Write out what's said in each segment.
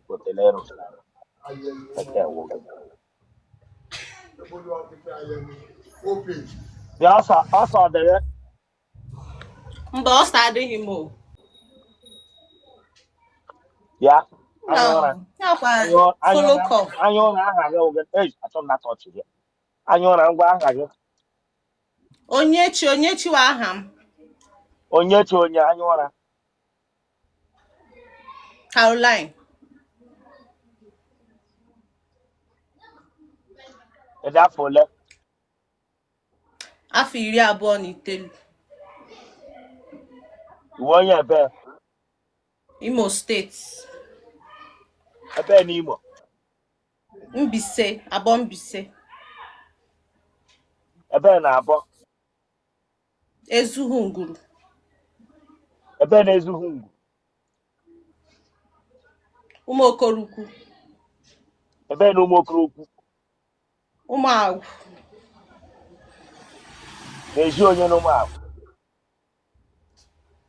Otele rụchara bekee wụ gị. Bịa, ọsọ ọsọ dịrị. Mba, ọsọ adịghị m o. Bịa, No, anya ụra. yakwa Anya follow ụra. cup. Anya ụra, aha gị wụ gị? Ei, achọ m na tọọchị gị. Anya ụra, ngwa, aha gị? Onyechi, Onyechi wa aha m. Onyechi onye, anya ụra? Caroline. Ị dị afọ ole? Afọ 29. Ị wụ onye ebe? Imo Steeti. Ebe n'Imo? Mbaise, Aboh Mbaise. Ebe na Aboh? Ezuhu Nguru. Ebe na Ezuhu Ngwu? Ụmụokorokwu. Ebe na Ụmụokorokwu? Ụmụagwụ. Na-ezi onye na Ụmụagwụ?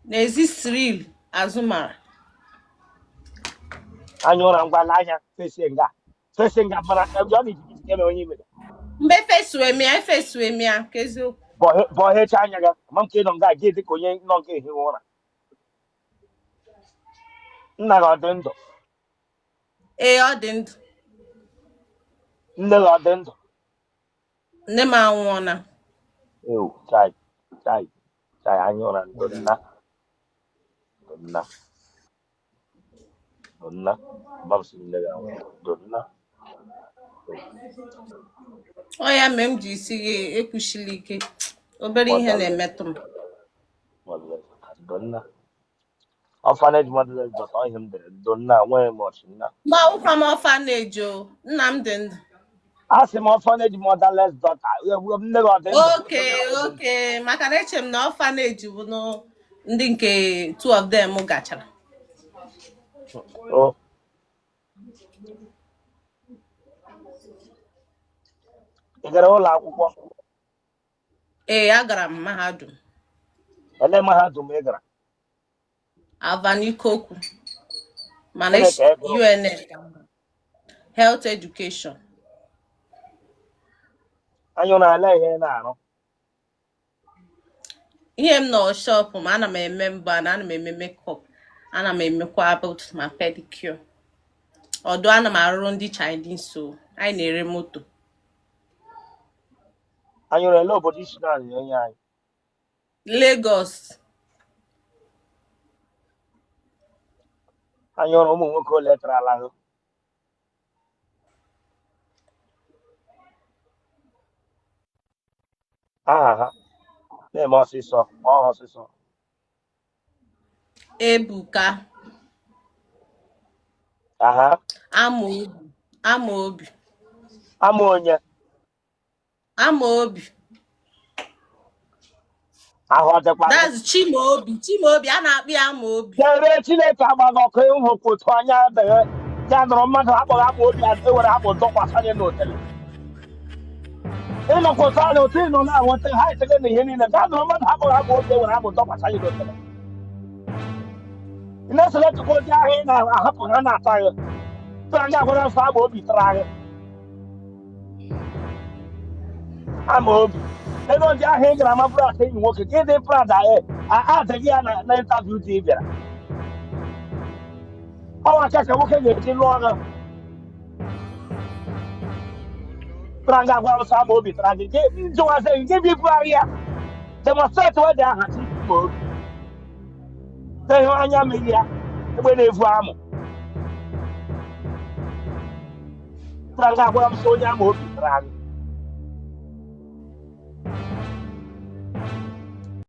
N'ezi Cyril Azụmara. Anya ụra, ngwa, lee anya, fesi nga, fesi nga, mara ebe ọ na-ejiji eme onye ime. Mgbe efesuwe m ya, efesuwe m ya ka eziokwu. Bọhecha anya gị, ma m ka ị nọ nga gị dị ka onye nọ nke ehi ụra. Nna gị ọ dị ndụ? Ee, ọ dị ndụ. Nne gị ọ dị ndụ? Nne m anwụọna. Ewu, chai chai chai, anya ụra, ndo nna, ndo nna, ndo nna, mama m sị nne gị anwụọ, ndo nna. Ọ ya mere m ji si gị ekwuchila ike, obere ihe na-emetụ m. Ndo nna. Orphanage, motherless daughter, ọ ihe m dere, ndo nna, nweghị m ọchị nna. Mba, awụkwa m orphanage o, nna m dị ndụ. A sị m orphanage, motherless daughter, nne gị ọ dị ndụ? Okay, okay, maka na eche m na orphanage bụ nụ ndị nke two of them gachara. O ị gara ụlọ akwụkwọ? Ee, agara m mahadum. Ele mahadum ị gara? Alvan Ikoku, mana Gịnị ka ị gụrụ? UNN, Health Education. Anya ụra, ele ihe ị na-arụ? Ihe m nọ shop m, ana m eme mbọ na ana m eme makeup, ana m emekwa about ma pedicure ọdụ, ana m arụrụ ndị Chinese o, anyị na-ere moto. Anya ụra, ele obodo i si na-enye anyị? Lagos. Anya ụra, ụmụ nwoke ole tarala gị? Aha ha, na-eme ọsịsọ, ọ ọsịsọ. Ebuka. Aha. Amaobi, Amaobi. Ama onye? Amaobi. Ahụ ọ dịkwa gị? That's Chimaobi, Chimaobi, a na-akpọ ya Amaobi. Chere, Chineke agbaghị ọkụ, ịhụ ka otu anya adịghị ya nọrọ mmadụ akpọghị Amaobi, ewere akpụ dọkwasị anya n'otele. Ịnọkwa otu anya otu ịnọ na-anweta ha eteghe na ihe niile gaa nọrọ mmadụ akpọghị Amaobi, ewere akpụ dọkwasị anya n'otele. Ị na-esere chukwu ndị ahụ ị na-ahapụ ha na-ata gị tụrụ anya gwara nsọ Amaobi tara gị. Amaobi ebe ndị ahụ ị gara mabụrụ aka enyi nwoke gị dị prada adịghị ya na interview dị ị bịara ọnwa aka ka nwoke ga-eji lụọ gị tụrụ nga agwa nsọ Amaobi tara gị gị njụwazi gị gị bụ ibugharị ya demonstrate wee dị aha Chimaobi ihe anya mmiri ya egbe na-evu amụ tara nga agwa m sị onye Amaobi tara gị.